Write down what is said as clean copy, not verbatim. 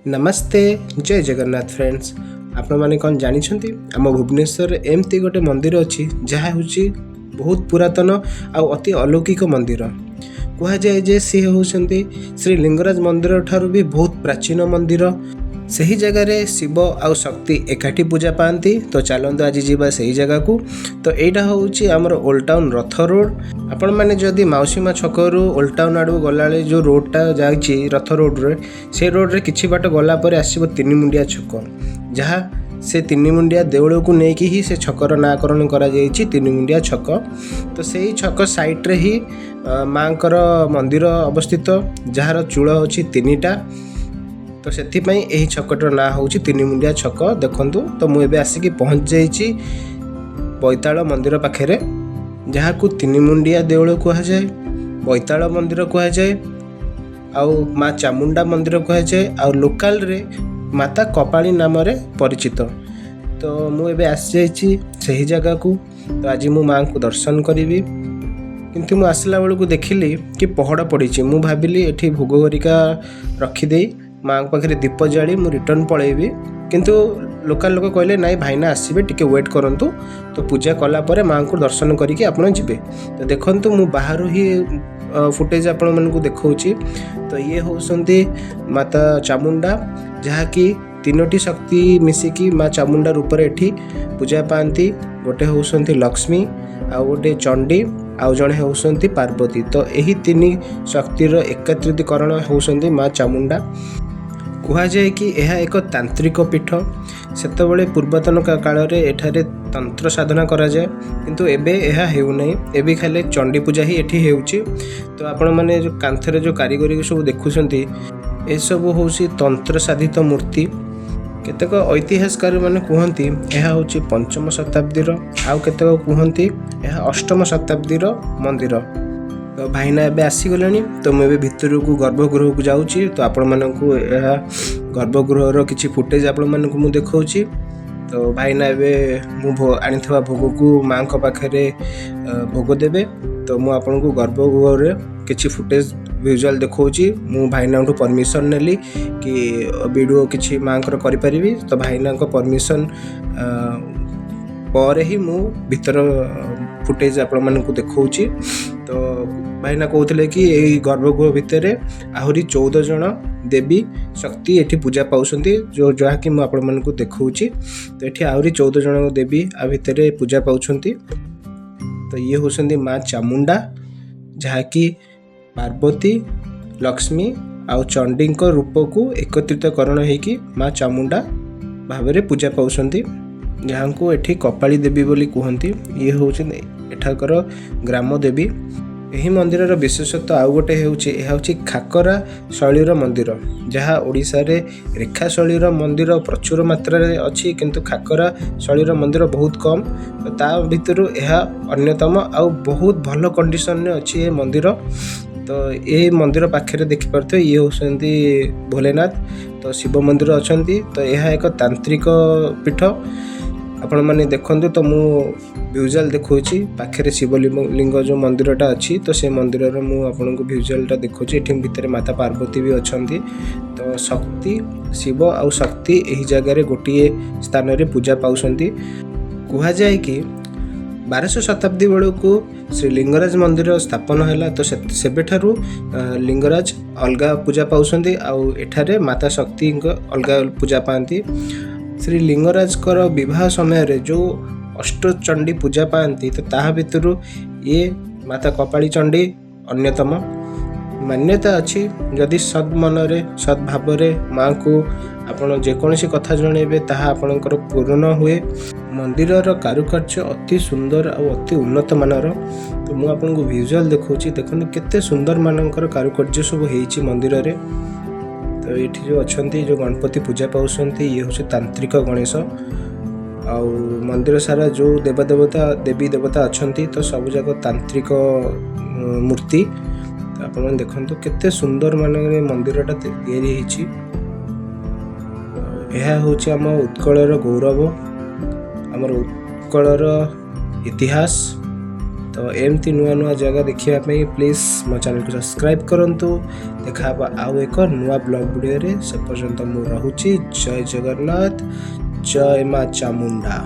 ନମସ୍ତେ, ଜୟ Jagannath friends. ଆପଣମାନେ କ'ଣ ଜାଣିଛନ୍ତି, ଆମ ଭୁବନେଶ୍ୱରରେ ଏମିତି ଗୋଟେ ମନ୍ଦିର ଅଛି, ଯାହା ହେଉଛି ବହୁତ ପୁରାତନ ଆଉ ଅତି ଅଲୌକିକ ମନ୍ଦିର। କୁହାଯାଏ ଯେ ସିଏ ହେଉଛନ୍ତି ଶ୍ରୀ ଲିଙ୍ଗରାଜ ମନ୍ଦିର ଠାରୁ ବି ବହୁତ ପ୍ରାଚୀନ ମନ୍ଦିର। ସେହି ଜାଗାରେ ଶିବ ଆଉ ଶକ୍ତି ଏକାଠି ପୂଜା ପାଆନ୍ତି। ତ ଚାଲନ୍ତୁ, ଆଜି ଯିବା ସେହି ଜାଗାକୁ। ତ ଏଇଟା ହେଉଛି ଆମର ଓଲ୍ଡ ଟାଉନ୍ ରଥ ରୋଡ଼। ଆପଣମାନେ ଯଦି ମାଉସୀ ମା ଛକରୁ ଓଲ୍ଡ ଟାଉନ୍ ଆଡ଼କୁ ଗଲାବେଳେ ଯେଉଁ ରୋଡ଼ଟା ଯାଇଛି ରଥ ରୋଡ଼ରେ, ସେ ରୋଡ଼ରେ କିଛି ବାଟ ଗଲା ପରେ ଆସିବ ତିନିମୁଣ୍ଡିଆ ଛକ, ଯାହା ସେ ତିନିମୁଣ୍ଡିଆ ଦେଉଳକୁ ନେଇକି ହିଁ ସେ ଛକର ନାଁକରଣ କରାଯାଇଛି ତିନିମୁଣ୍ଡିଆ ଛକ। ତ ସେଇ ଛକ ସାଇଡ଼୍ରେ ହିଁ ମାଙ୍କର ମନ୍ଦିର ଅବସ୍ଥିତ, ଯାହାର ଚୂଳ ଅଛି ତିନିଟା। ତ ସେଥିପାଇଁ ଏହି ଛକଟିର ନାଁ ହେଉଛି ତିନିମୁଣ୍ଡିଆ ଛକ। ଦେଖନ୍ତୁ, ତ ମୁଁ ଏବେ ଆସିକି ପହଞ୍ଚି ଯାଇଛି ବୈତାଳ ମନ୍ଦିର ପାଖରେ, ଯାହାକୁ ତିନିମୁଣ୍ଡିଆ ଦେଉଳ କୁହାଯାଏ, ବୈତାଳ ମନ୍ଦିର କୁହାଯାଏ ଆଉ ମା ଚାମୁଣ୍ଡା ମନ୍ଦିର କୁହାଯାଏ ଆଉ ଲୋକାଲରେ ମାତା କପାଳୀ ନାମରେ ପରିଚିତ। ତ ମୁଁ ଏବେ ଆସିଯାଇଛି ସେହି ଜାଗାକୁ। ତ ଆଜି ମୁଁ ମାଆଙ୍କୁ ଦର୍ଶନ କରିବି। କିନ୍ତୁ ମୁଁ ଆସିଲା ବେଳକୁ ଦେଖିଲି କି ପହଡ଼ ପଡ଼ିଛି। ମୁଁ ଭାବିଲି ଏଠି ଭୋଗ ହେରିକା ରଖିଦେଇ, ମାଆଙ୍କ ପାଖରେ ଦୀପ ଜାଳି ମୁଁ ରିଟର୍ନ ପଳେଇବି। କିନ୍ତୁ ଲୋକାଲ ଲୋକ କହିଲେ, "ନାଇଁ, ଭାଇନା ଆସିବେ, ଟିକେ ୱେଟ୍ କରନ୍ତୁ। ତ ପୂଜା କଲା ପରେ ମାଆଙ୍କୁ ଦର୍ଶନ କରିକି ଆପଣ ଯିବେ।" ତ ଦେଖନ୍ତୁ, ମୁଁ ବାହାରୁ ହିଁ ଫୁଟେଜ୍ ଆପଣମାନଙ୍କୁ ଦେଖାଉଛି। ତ ଇଏ ହେଉଛନ୍ତି ମାତା ଚାମୁଣ୍ଡା, ଯାହାକି ତିନୋଟି ଶକ୍ତି ମିଶିକି ମା ଚାମୁଣ୍ଡା ରୂପରେ ଏଠି ପୂଜା ପାଆନ୍ତି। ଗୋଟେ ହେଉଛନ୍ତି ଲକ୍ଷ୍ମୀ, ଆଉ ଗୋଟେ ଚଣ୍ଡୀ, ଆଉ ଜଣେ ହେଉଛନ୍ତି ପାର୍ବତୀ। ତ ଏହି ତିନି ଶକ୍ତିର ଏକତ୍ରିତକରଣ ହେଉଛନ୍ତି ମା ଚାମୁଣ୍ଡା। କୁହାଯାଏ କି ଏହା ଏକ ତାନ୍ତ୍ରିକ ପୀଠ। ସେତେବେଳେ ପୂର୍ବତନ କାଳରେ ଏଠାରେ ତନ୍ତ୍ର ସାଧନା କରାଯାଏ, କିନ୍ତୁ ଏବେ ଏହା ହେଉନାହିଁ। ଏବେ ଖାଲି ଚଣ୍ଡୀ ପୂଜା ହିଁ ଏଠି ହେଉଛି। ତ ଆପଣମାନେ ଯେଉଁ କାନ୍ଥରେ ଯେଉଁ କାରିଗରୀ ସବୁ ଦେଖୁଛନ୍ତି, ଏସବୁ ହେଉଛି ତନ୍ତ୍ର ସାଧିତ ମୂର୍ତ୍ତି। କେତେକ ଐତିହାସିକାରମାନେ କୁହନ୍ତି ଏହା ହେଉଛି ପଞ୍ଚମ ଶତାବ୍ଦୀର, ଆଉ କେତେକ କୁହନ୍ତି ଏହା ଅଷ୍ଟମ ଶତାବ୍ଦୀର ମନ୍ଦିର। ତ ଭାଇନା ଏବେ ଆସିଗଲେଣି। ତ ମୁଁ ଏବେ ଭିତରକୁ ଗର୍ଭଗୃହକୁ ଯାଉଛି। ତ ଆପଣମାନଙ୍କୁ ଏହା ଗର୍ଭଗୃହର କିଛି ଫୁଟେଜ୍ ଆପଣମାନଙ୍କୁ ମୁଁ ଦେଖାଉଛି। ତ ଭାଇନା ଏବେ ମୁଁ ଆଣିଥିବା ଭୋଗକୁ ମାଙ୍କ ପାଖରେ ଭୋଗ ଦେବେ। ତ ମୁଁ ଆପଣଙ୍କୁ ଗର୍ଭଗୃହରେ କିଛି ଫୁଟେଜ୍ ଭିଜୁଆଲ୍ ଦେଖାଉଛି। ମୁଁ ଭାଇନାଙ୍କଠୁ ପରମିସନ୍ ନେଲି କି ଭିଡ଼ିଓ କିଛି ମାଙ୍କର କରିପାରିବି। ତ ଭାଇନାଙ୍କ ପରମିସନ୍ ପରେ ହିଁ ମୁଁ ଭିତର ଫୁଟେଜ୍ ଆପଣମାନଙ୍କୁ ଦେଖାଉଛି। ତ ଭାଇନା କହୁଥିଲେ କି ଏଇ ଗର୍ଭଗୃହ ଭିତରେ ଆହୁରି 14 ଜଣ ଦେବୀ ଶକ୍ତି ଏଠି ପୂଜା ପାଉଛନ୍ତି, ଯେଉଁ ଯାହାକି ମୁଁ ଆପଣମାନଙ୍କୁ ଦେଖାଉଛି। ତ ଏଠି ଆହୁରି 14 ଜଣ ଦେବୀ ଆ ଭିତରେ ପୂଜା ପାଉଛନ୍ତି। ତ ଇଏ ହେଉଛନ୍ତି ମା ଚାମୁଣ୍ଡା, ଯାହାକି ପାର୍ବତୀ, ଲକ୍ଷ୍ମୀ ଆଉ ଚଣ୍ଡୀଙ୍କ ରୂପକୁ ଏକତ୍ରିତକରଣ ହେଇକି ମା ଚାମୁଣ୍ଡା ଭାବରେ ପୂଜା ପାଉଛନ୍ତି, ଯାହାଙ୍କୁ ଏଠି କପାଳୀ ଦେବୀ ବୋଲି କୁହନ୍ତି। ଇଏ ହେଉଛନ୍ତି ଏଠାକାର ଗ୍ରାମ ଦେବୀ। ଏହି ମନ୍ଦିରର ବିଶେଷତ୍ୱ ଆଉ ଗୋଟେ ହେଉଛି, ଏହା ହେଉଛି ଖାକରା ଶୈଳୀର ମନ୍ଦିର, ଯାହା ଓଡ଼ିଶାରେ ରେଖା ଶୈଳୀର ମନ୍ଦିର ପ୍ରଚୁର ମାତ୍ରାରେ ଅଛି, କିନ୍ତୁ ଖାକରା ଶୈଳୀର ମନ୍ଦିର ବହୁତ କମ୍। ତ ତା ଭିତରୁ ଏହା ଅନ୍ୟତମ ଆଉ ବହୁତ ଭଲ କଣ୍ଡିସନରେ ଅଛି ଏ ମନ୍ଦିର। ତ ଏ ମନ୍ଦିର ପାଖରେ ଦେଖିପାରୁଥିବେ, ଇଏ ହେଉଛନ୍ତି ଭୋଲେନାଥ, ତ ଶିବ ମନ୍ଦିର ଅଛନ୍ତି। ତ ଏହା ଏକ ତାନ୍ତ୍ରିକ ପୀଠ। ଆପଣମାନେ ଦେଖନ୍ତୁ, ତ ମୁଁ ଭିଜୁଆଲ୍ ଦେଖାଉଛି। ପାଖରେ ଶିବଲିଙ୍ଗ ଲିଙ୍ଗ ଯେଉଁ ମନ୍ଦିରଟା ଅଛି, ତ ସେ ମନ୍ଦିରର ମୁଁ ଆପଣଙ୍କୁ ଭିଜୁଆଲ୍ଟା ଦେଖାଉଛି। ଏଠି ଭିତରେ ମାତା ପାର୍ବତୀ ବି ଅଛନ୍ତି। ତ ଶକ୍ତି, ଶିବ ଆଉ ଶକ୍ତି ଏହି ଜାଗାରେ ଗୋଟିଏ ସ୍ଥାନରେ ପୂଜା ପାଉଛନ୍ତି। କୁହାଯାଏ କି 1200 ଶତାବ୍ଦୀ ବେଳକୁ ଶ୍ରୀ ଲିଙ୍ଗରାଜ ମନ୍ଦିର ସ୍ଥାପନ ହେଲା। ତ ସେବେଠାରୁ ଲିଙ୍ଗରାଜ ଅଲଗା ପୂଜା ପାଉଛନ୍ତି ଆଉ ଏଠାରେ ମାତା ଶକ୍ତିଙ୍କ ଅଲଗା ପୂଜା ପାଆନ୍ତି। ଶ୍ରୀ ଲିଙ୍ଗରାଜଙ୍କର ବିବାହ ସମୟରେ ଯେଉଁ ଅଷ୍ଟଚଣ୍ଡୀ ପୂଜା ପାଆନ୍ତି, ତ ତାହା ଭିତରୁ ଇଏ ମାତା କପାଳୀ ଚଣ୍ଡୀ ଅନ୍ୟତମ। ମାନ୍ୟତା ଅଛି, ଯଦି ସଦ୍ ମନରେ, ସଦ୍ ଭାବରେ ମାଆଙ୍କୁ ଆପଣ ଯେକୌଣସି କଥା ଜଣେଇବେ, ତାହା ଆପଣଙ୍କର ପୂରଣ ହୁଏ। ମନ୍ଦିରର କାରୁକାର୍ଯ୍ୟ ଅତି ସୁନ୍ଦର ଆଉ ଅତି ଉନ୍ନତ ମାନର। ତ ମୁଁ ଆପଣଙ୍କୁ ଭିଜୁଆଲ୍ ଦେଖାଉଛି। ଦେଖନ୍ତୁ, କେତେ ସୁନ୍ଦର ମାନଙ୍କର କାରୁକାର୍ଯ୍ୟ ସବୁ ହେଇଛି ମନ୍ଦିରରେ। ତ ଏଇଠି ଯେଉଁ ଅଛନ୍ତି, ଯେଉଁ ଗଣପତି ପୂଜା ପାଉଛନ୍ତି, ଇଏ ହେଉଛି ତାନ୍ତ୍ରିକ ଗଣେଶ। ଆଉ ମନ୍ଦିର ସାରା ଯେଉଁ ଦେବଦେବତା, ଦେବୀ ଦେବତା ଅଛନ୍ତି, ତ ସବୁଯାକ ତାନ୍ତ୍ରିକ ମୂର୍ତ୍ତି। ତ ଆପଣମାନେ ଦେଖନ୍ତୁ, କେତେ ସୁନ୍ଦର ମାନେ ମନ୍ଦିରଟା ତିଆରି ହେଇଛି। ଆଉ ଏହା ହେଉଛି ଆମ ଉତ୍କଳର ଗୌରବ, ଆମର ଉତ୍କଳର ଇତିହାସ। ତ ଏମିତି ନୂଆ ନୂଆ ଜାଗା ଦେଖିବା ପାଇଁ ପ୍ଲିଜ୍ ମୋ ଚ୍ୟାନେଲକୁ ସବସ୍କ୍ରାଇବ୍ କରନ୍ତୁ। ଦେଖା ହେବ ଆଉ ଏକ ନୂଆ ବ୍ଲଗ୍ ଭିଡ଼ିଓରେ। ସେ ପର୍ଯ୍ୟନ୍ତ ମୁଁ ରହୁଛି। ଜୟ ଜଗନ୍ନାଥ, ଜୟ ମା ଚାମୁଣ୍ଡା।